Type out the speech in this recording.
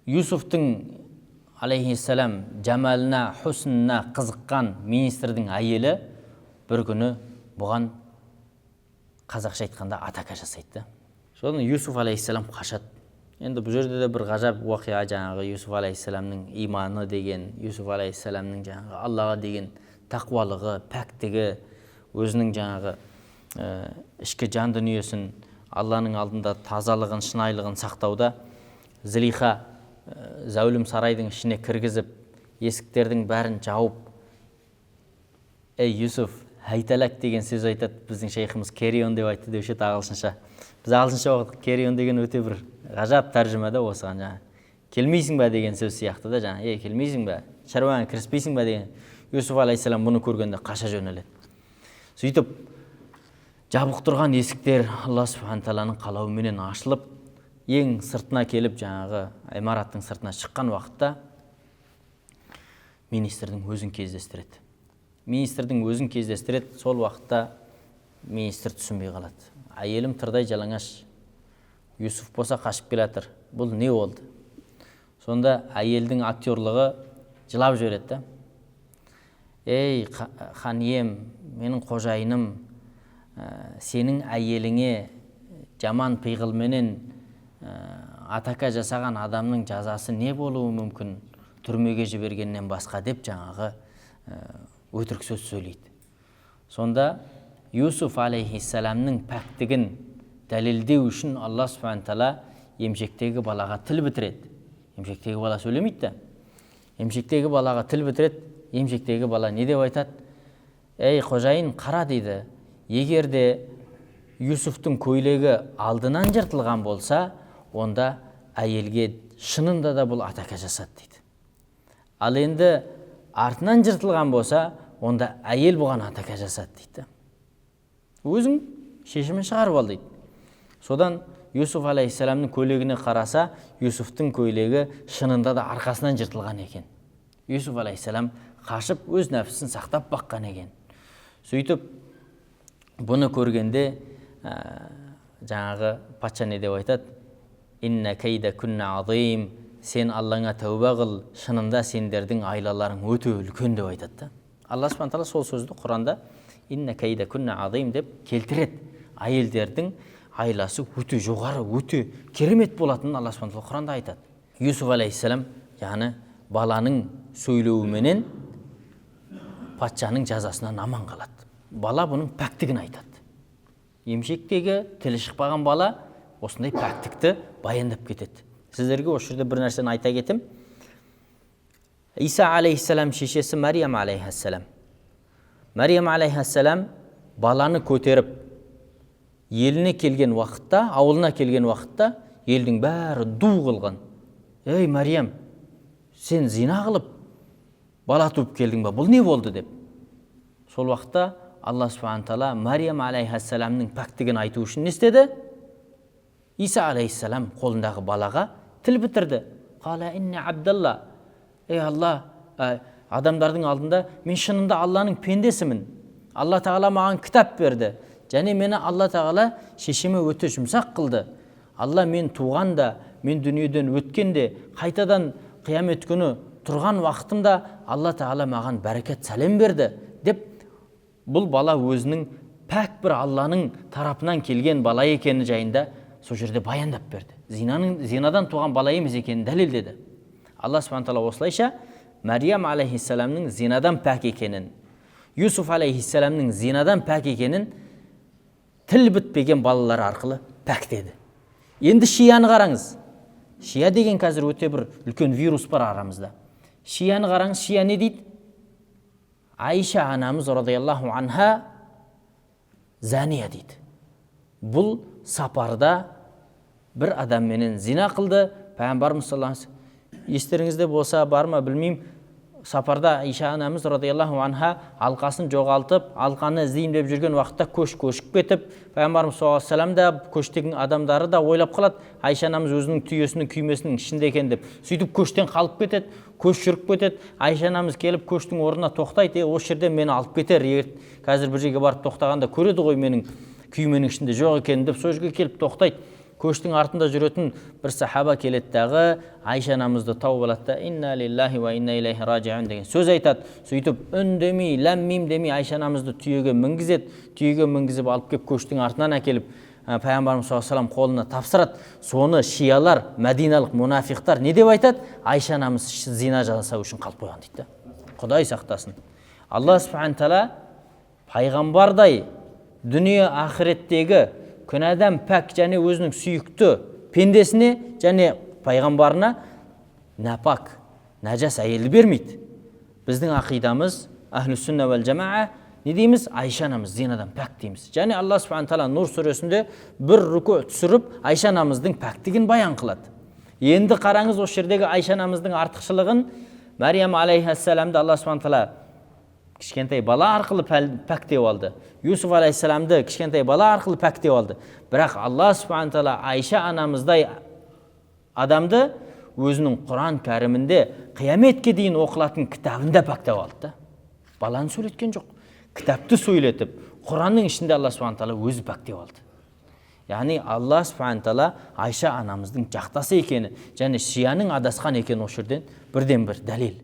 Юсуфтың алейхиссалам жамалына, хұснына қызыққан министрдің әйелі бір күні бұған, қазақша айтқанда, атака жасайды да. Содан Юсуф алейхиссалам қашады. Енді бұл жерде де бір ғажап уақиға, жаңағы Юсуф алейхиссаламның иманы деген, Юсуф алейхиссаламның жаңағы Аллаға деген тақуалығы, пәктігі, өзінің жаңағы ішкі жан дүниесін Алланың алдында тазалығын, шынайылығын сақтауда. Зілиха зәулім сарайдың ішіне кіргізіп, есіктердің бәрін жауып, «Ей, Юсуф, хайталак» деген сөз айтады. Біздің шейхіміз «carry on» деп айтты деуші еді ағылшынша. Біз ағылшынша оқыдық. «Carry on» деген өте бір ғажап тәржіма да осыған, жаңағы «келмейсің ба» деген сөз сияқты да, жаңағы «ей, келмейсің ба, шаруаңа кіріспейсің ба» деген. Юсуф алейхисалам бұны көргенде қаша жөнеледі. Сөйтіп жабық тұрған есіктер Алла субхан тағаланың қалауыменен ашылып, ең сыртына келіп, жаңағы имараттың сыртына шыққан уақытта министрдің өзін кездестіреді. Министрдің өзін кездестіреді. Сол уақытта министр түсінбей қалады: әйелім тырдай жалаңаш, Юсуф болса қашып келе жатыр, бұл не болды? Сонда әйелдің актерлығы, жылап жібереді да: «Ей, хан ием, менің қожайыным, сенің әйеліңе жаман пиғылменен атака жасаған адамның жазасы не болуы мүмкін түрмеге жібергеннен басқа?» – деп жаңағы өтірік сөз сөйлейді. Сонда Юсуф алейхиссаламның пәктігін дәлелдеу үшін Алла субхан тағала емшектегі балаға тіл бітіреді. Емшектегі бала сөйлемейді да, емшектегі балаға тіл бітіреді. Емшектегі бала не деп айтады? «Ей, қожайын, қара, – дейді, – егер де Юсуфтың көйлегі алдынан жыртылған болса, онда әйелге шынында да бұл атака жасады, – дейді. – Ал енді артынан жыртылған болса, онда әйел бұған атака жасады, – дейді. Өзің шешімін шығарып ал», – дейді. Содан Юсуф алейхисаламның көйлегіне қараса, Юсуфтың көйлегі шынында да арқасынан жыртылған екен. Юсуф алейхисалам қашып, өз нәпсісін сақтап баққан екен. Сөйтіп бұны көргенде жаңағы патша не деп айтады? «Инна кейда күнна азим, сен Аллаңа тәуба қыл, шынында сендердің айлаларың өте үлкен», – деп айтады да. Алла субхан тағала сол сөзді Құранда «инна кейда күнна азим» деп келтіреді. Әйелдердің айласы өте жоғары, өте керемет болатынын Алла субхан тағала Құранда айтады. Юсуф алейхисалам, яғни баланың сөйлеуіменен патшаның жазасынан аман қалады. Бала бұның пәктігін айтады. Емшектегі тілі шықпаған бала осындай пәктікті баяндап кетеді. Сіздерге осы жерде бір нәрсені айта кетем. Иса алейхиссалам шешесі Мәриям алейхиссалам, Мәриям алейхиссалам баланы көтеріп еліне келген уақытта, ауылына келген уақытта елдің бәрі ду қылған: «Ей, Мәриям, сен зина қылып бала туып келдің ба? Бұл не болды?» – деп. Сол уақытта Алла субхан тағала Мәриям алейхиссаламның пәктігін айту үшін не істеді? Иса алейхиссалам қолындағы балаға тіл бітірді. «Қала инни абдалла», ей Алла, адамдардың алдында «мен шынында Алланың пендесімін, Алла тағала маған кітап берді және мені Алла тағала шешеме өте жұмсақ қылды. Алла мен туғанда, мен дүниеден өткенде, қайтадан қиямет күні тұрған уақытымда Алла тағала маған бәрекет, сәлем берді», – деп, бұл бала өзінің пәк бір Алланың тарапынан келген бала екені жайында сол жерде баяндап берді. Зинаның, зинадан туған бала емес екенін дәлелдеді. Алла субхан тағала осылайша Мәриям алейхиссаламның зинадан пәк екенін, Юсуф алейхиссаламның зинадан пәк екенін тіл бітпеген балалар арқылы пәктеді. Енді шияны қараңыз. Шия деген қазір өте бір үлкен вирус бар арамызда. Шияны қараңыз. Шия не дейді? Айша анамыз радиаллаху анха зания дейді. Бұл сапарда бір адамменен зина қылды. Пайғамбарымыз саллаллаху, естеріңізде болса, бар ма, білмеймін, сапарда Айша анамыз радиаллаху анха алқасын жоғалтып, алқаны іздеймін деп жүрген уақытта көш көшіп кетіп, пайғамбарымыз саллаллаху алейхи вассалам да, көштегі адамдары да ойлап қалады, Айша анамыз өзінің түйесінің күймесінің ішінде екен деп. Сөйтіп көштен қалып кетеді, көш жүріп кетеді. Айша анамыз келіп көштің орнына тоқтайды. «Е, осы жерден мені алып кетер, егер қазір бір жерге барып тоқтағанда көреді ғой менің күйменің ішінде жоқ екенін», – деп сол жерге келіп тоқтайды. Көштің артында жүретін бір сахаба келеді дағы, Айша анамызды тауып алады да, инна лиллахи уа инна илейхи ражиун деген сөз айтады. Сөйтіп үндемей, ләм мим демей Айша анамызды түйеге мінгізеді. Түйеге мінгізіп алып келіп, көштің артынан әкеліп, пайғамбарымыз саллаллаху алейхи вассалам қолына тапсырады. Соны шиялар, мәдиналық мунафиқтар не деп айтады? Айша анамыз зина жасау үшін қалып қойған дейді да. Құдай сақтасын. Алла субхана тағала пайғамбардай дүние ақыреттегі күнәдан пәк және өзінің сүйікті пендесіне және пайғамбарына нәпак, нәжас әйелді бермейді. Біздің ақидамыз әхлі сүнна уәл жамаа не дейміз? Айша анамыз зинадан пәк дейміз. Және Алла субхана тағала Нұр сүресінде бір руку түсіріп, Айша анамыздың пәктігін баян қылады. Енді қараңыз, осы жердегі Айша анамыздың артықшылығын. Мәриям алейхиссаламды Алла субхана тағала кішкентай бала арқылы пәктеп алды. Юсуф алейхиссаламды кішкентай бала арқылы пәктеп алды. Бірақ Алла субхана тағала Айша анамыздай адамды өзінің Құран кәрімінде қияметке дейін оқылатын кітабында пәктеп алды да. Баланы сөйлеткен жоқ. Кітапты сөйлетіп, Құранның ішінде Алла субхана тағала өзі пәктеп алды. Яғни Алла субхана тағала Айша анамыздың жақтасы екені және шияның адасқан екені осы жерден бірден бір дәлел.